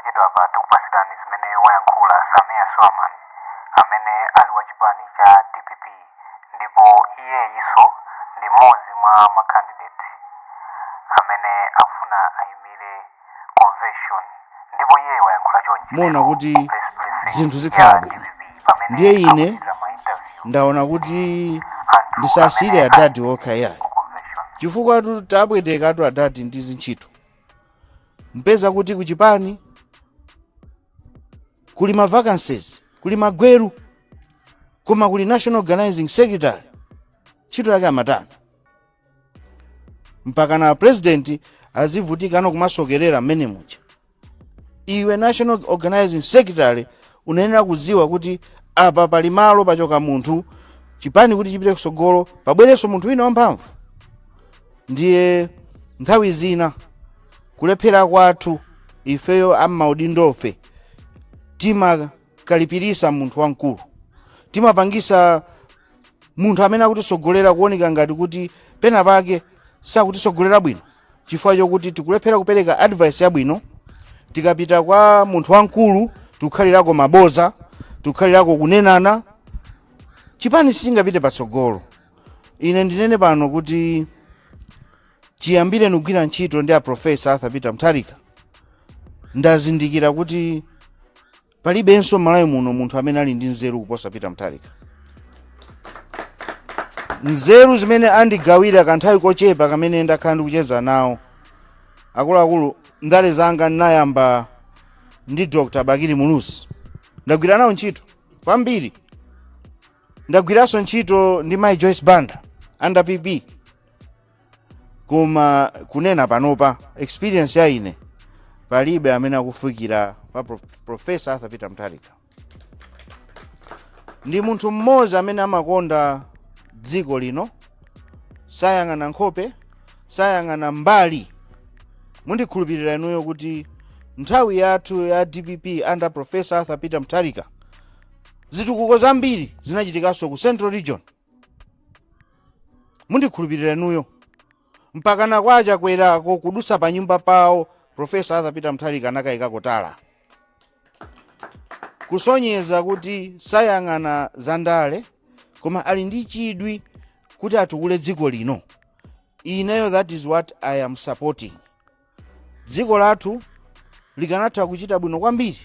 Posachedwapa tikupasirani zimene wayankhula Sameer Suleman, amene ali wa chipani cha DPP, ndipo iyeyinso ndi mmodzi mwa ma candidate amene afuna ayimire convention, ndipo iye wayankhula chonchi Muona lero kuti ku press briefing zinthu ya zikhala bwino. DPP pamene Ndiye ine akuchita ma interview ndaona kuti anthu ndisasire amene adadi ali okha yayi, ku convention, chifukwa tabwetekatu adadi ndi zintchito. Mpeza kuti kuchipani kuli ma vacancies, kuli magweru, koma kuli national organizing secretary. Ntchito yake amatani mpaka na president azivutika ano kumasokerera mmene muja? Iwe national organizing secretary unayenera kudziwa kuti apa pali malo pachoka munthu, chipani kuti chipite kusogolo pabwerenso munthu wina wamphamvu. Ndiye nthawi zina kulephera kwathu ifeyo ammaudindofe timakalipirisa munthu wamkulu, timapangisa munthu amene akutisogolera kuoneka ngati kuti pena pake sakutisogolera bwino, chifukwa chokuti tikulephera kupereka advice yabwino. Tikapita kwa munthu wamkulu tikukhalirako maboza, tikukhalirako kunenana, chipani sichingapite patsogolo. Ine ndinene pano kuti chiyambire kugwira ntchito ndi a Professor Arthur Peter Mutharika, ndazindikira kuti palibenso m'Malawi muno munthu amene ali ndi nzeru kuposa Peter Mutharika. Nzeru zimene andigawira kanthawi kochepa kamene ndakhala ndikucheza nawo akuluakulu, ndale zanga ndinayamba ndi Dr Bakili Muluzi, ndagwira nawo ntchito kwambiri. Ndagwiranso ntchito ndi Mai Joyce Banda under PP. Koma kunena panopa, experience ya ine, palibe amene akufikira pa Professor Arthur Peter Mutharika. Ndi munthu mmodzi amene amakonda dziko lino, sayang'ana nkhope, sayang'ana mbali. Mundikhulupirira inuyo kuti nthawi yathu ya DPP under Professor Arthur Peter Mutharika, zitukuko zambiri zinachitikanso ku Central Region. Mundikhulupirira inuyo, mpaka na Chakwerako kudusa pa nyumba pawo, Professor Arthur Peter Mutharika anakayikako tala, kusonyeza kuti sayang'ana zandale koma ali ndi chidwi kuti atukule dziko lino. Ineyo, that is what I am supporting. Dziko lathu likanatha kuchita bwino kwambiri.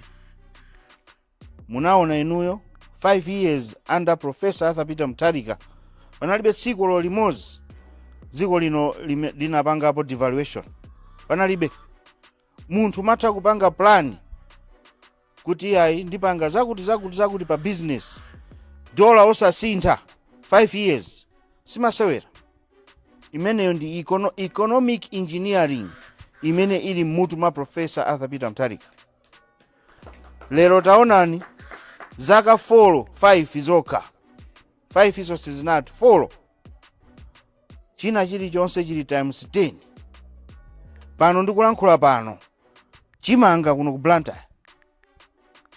Munaona inuyo, 5 years under Professor Arthur Peter Mutharika, panalibe tsiku limodzi dziko lino linapangapo devaluation. Panalibe. Munthu matha kupanga plan kuti ayi, ndipanga zakuti, zakuti, zakuti pa business, dola osasintha 5 years, simasewera. Imeneyo ndi economic engineering imene ili mmutu mwa Professor Arthur Peter Mutharika. Lero taonani, zaka 4, 5 zokha, 5 izo sizinati 4, china chilichonse chili times 10. Pano ndikulankhula pano, chimanga kuno ku Blantyre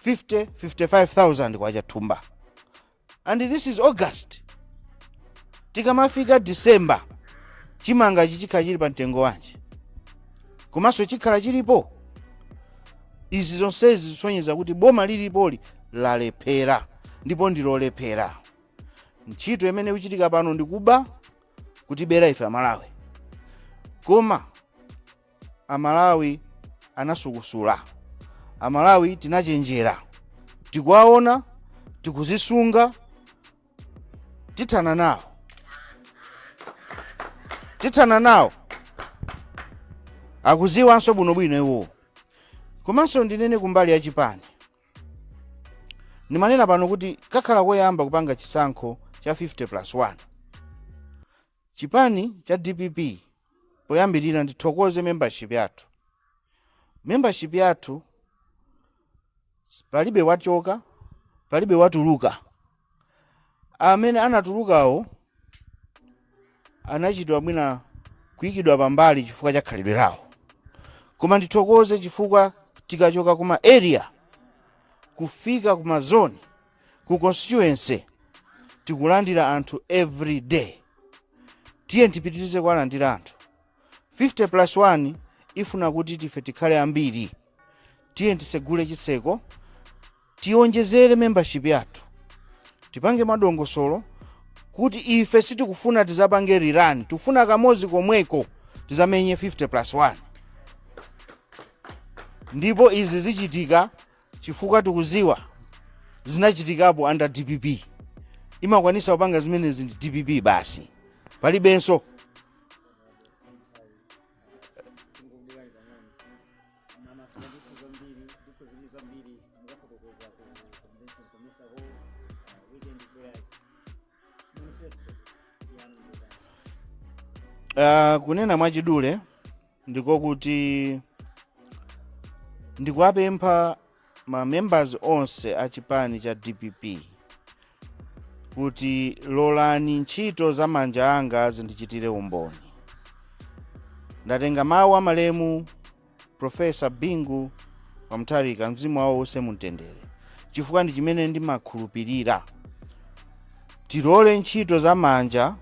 50 55,000 kwacha thumba, and this is August. Tikamafika December, chimanga chichikhala chili pa mtengo wanji? Komanso chikhala chilipo? Izi zonsezi zisonyeza kuti boma lilipoli lalephera, ndipo ndilolephera. Ntchito imene ikuchitika pano ndikuba, kutibera ife Amalawi. Koma Amalawi anasukusula, Amalawi tinachenjera, tikuwaona, tikuzisunga, tithana nawo, tithana nawo. Akuziwanso bwinobwino iwowo. Komanso ndinene kumbali ya chipani, ndimanena pano kuti kakhala koyamba kupanga chisankho cha 50 plus 1 chipani cha DPP. Poyambirira ndithokoze membership yathu. Membership yathu palibe wachoka, palibe watuluka. Amene anatulukawo anachitwa mwina kuyikidwa pambali chifukwa cha khalidwe lawo. Koma ndithokoze chifukwa tikachoka kuma area kufika kuma zone, ku constituency, tikulandira anthu every day. Tiye tipitirize kuwalandira anthu. 50 plus 1 ifuna kuti tife tikhale ambiri. Tiye tisegule chitseko, tionjezere membership yathu, tipange madongosolo kuti ife sitikufuna tizapange rerun, tikufuna kamodzi komweko tizamenye 50 plus 1. Ndipo izi zichitika chifukwa tikuziwa zinachitikapo under DPP. Imakwanisa kupanga zimenezi ndi DPP basi, palibenso. Mamasula ndithu zambiri, ndikukhulupirira zambiri mukafotokoza ku convention Comesa Hall weekend ikubwerayi. Manifesto yanu ndiyotani? Kunena mwachidule, ndikokuti ndikuwapempha ma members onse a chipani cha DPP kuti lolani ntchito za manja anga zindichitire umboni. Ndatenga mawu a malemu Profesa Bingu wa Mutharika, mzimu wawo uuse mumtendere, chifukwa ndi chimene ndimakhulupirira. Tilole ntchito za manja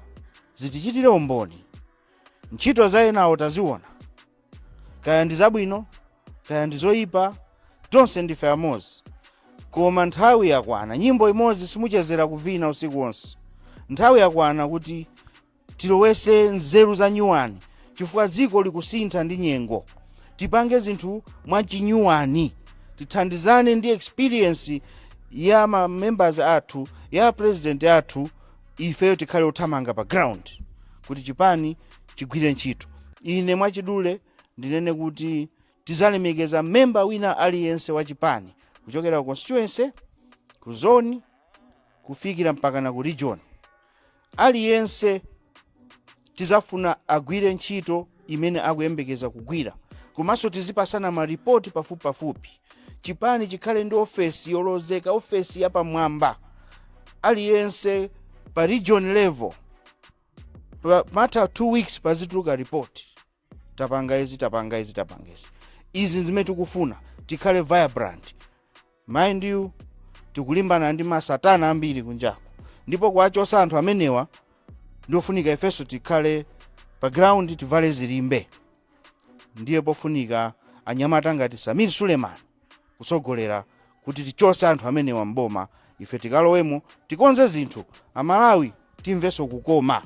zitichitire umboni. Ntchito za enawo taziona, kaya ndi zabwino kaya ndi zoyipa, tonse ndife amodzi. Koma nthawi yakwana, nyimbo imodzi simuchezera kuvina usiku wonse. Nthawi yakwana kuti tilowese nzeru za nyuwani, chifukwa dziko likusintha ndi nyengo. Tipange zinthu mwachinyuwani, tithandizane ndi experience ya ma members athu, ya president athu, ifeyo tikhale othamanga pa ground kuti chipani chigwire ntchito. Ine mwachidule ndinene kuti tizalemekeza memba wina aliyense wa chipani, kuchokera ku constituency, ku zone, kufikira mpaka na ku region. Aliyense tizafuna agwire ntchito imene akuyembekeza kugwira, komanso tizipasana maripoti pafupi pafupi. Chipani chikhale ndi ofesi yolozeka, ofesi yapamwamba. Aliyense pa region level, pamatha 2 weeks pazituluka report: tapanga izi, tapanga izi, tapanga izi. Izi zimene tikufuna, tikhale vibrant. Mind you, tikulimbana ndi masatana ambiri kunjako, ndipo kuwachosa anthu amenewa ndiofunika ifenso tikhale pa ground, tivale zilimbe. Ndiye pofunika anyamata ngati Samir Suleiman kusogolera kuti tichose anthu amenewa mboma, ife tikalowemo, tikonze zinthu, Amalawi timvenso kukoma.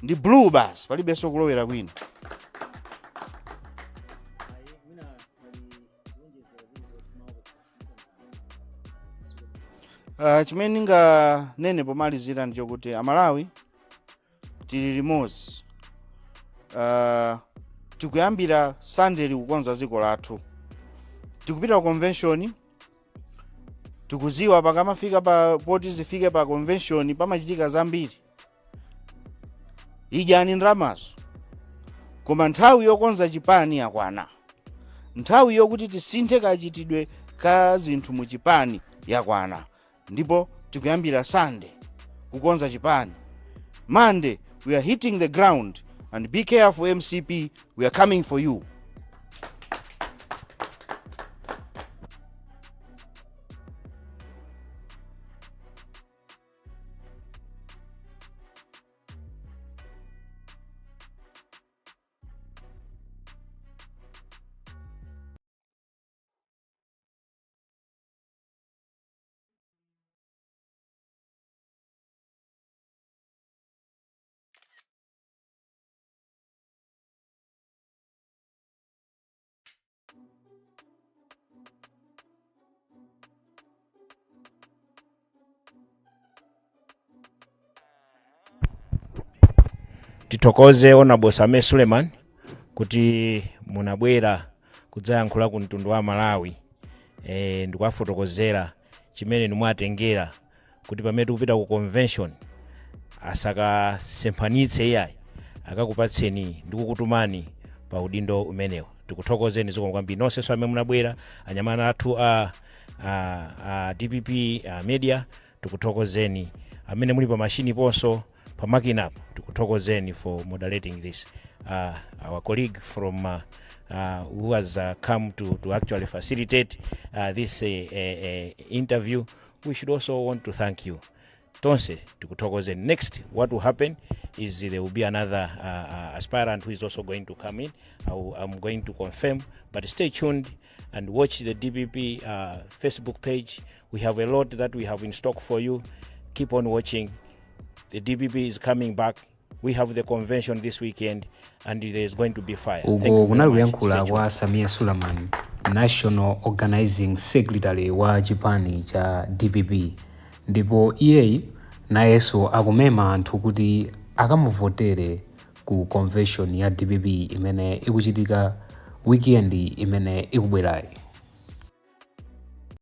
Ndi blue basi, palibenso kulowera kwina. Ayi, mwina pali kuonjezera zilizonse, mawu kuphunzitsa? Chimene ndinganene pomalizira ndichokuti Amalawi tili limodzi. Tikuyambira Sunday kukonza dziko lathu, tikupita ku convention. Tikuziwa pakamafika pa poti zifike pa convention pamachitika zambiri. Idyani ndalamazo, koma nthawi yokonza chipani yakwana. Nthawi yokuti tisinthe kachitidwe ka zinthu mu chipani yakwana, ndipo tikuyambira Sunday kukonza chipani. Monday we are hitting the ground, and be careful MCP, we are coming for you. Tithokoze Honorable Sameer Suleman kuti munabwera kudzayankhula ku mtundu wa Malawi ndikuwafotokozera chimene nimwatengera kuti pamene tikupita ku convention asakasemphanitse iyayi, akakupatseni ndi kukutumani pa udindo umenewo. Tikuthokozeni, zikomo kwambiri nonsenso amene munabwera, anyamata athu a DPP a media, tikuthokozeni. Amene muli pa mashini ponso pa makinapo, tikuthokozeni for moderating this. Our colleague from who has come to actually facilitate this interview, we should also want to thank you. Tonse tikuthokozeni. Next, what will happen is there will be another aspirant who is also going to come in. I'm going to confirm, but stay tuned and watch the DPP Facebook page. We have a lot that we have in stock for you. Keep on watching. The DPP is coming back. We have the convention this weekend and there is going to be fire. Thank Uko you very kunali much. kuyankhula Stay tuned. kwa Sameer Suleman, National Organizing Secretary wa chipani cha DPP, ndipo iyeyi nayenso akumema anthu kuti akamuvotere ku convention ya DPP imene ikuchitika weekend imene ikubwerayi.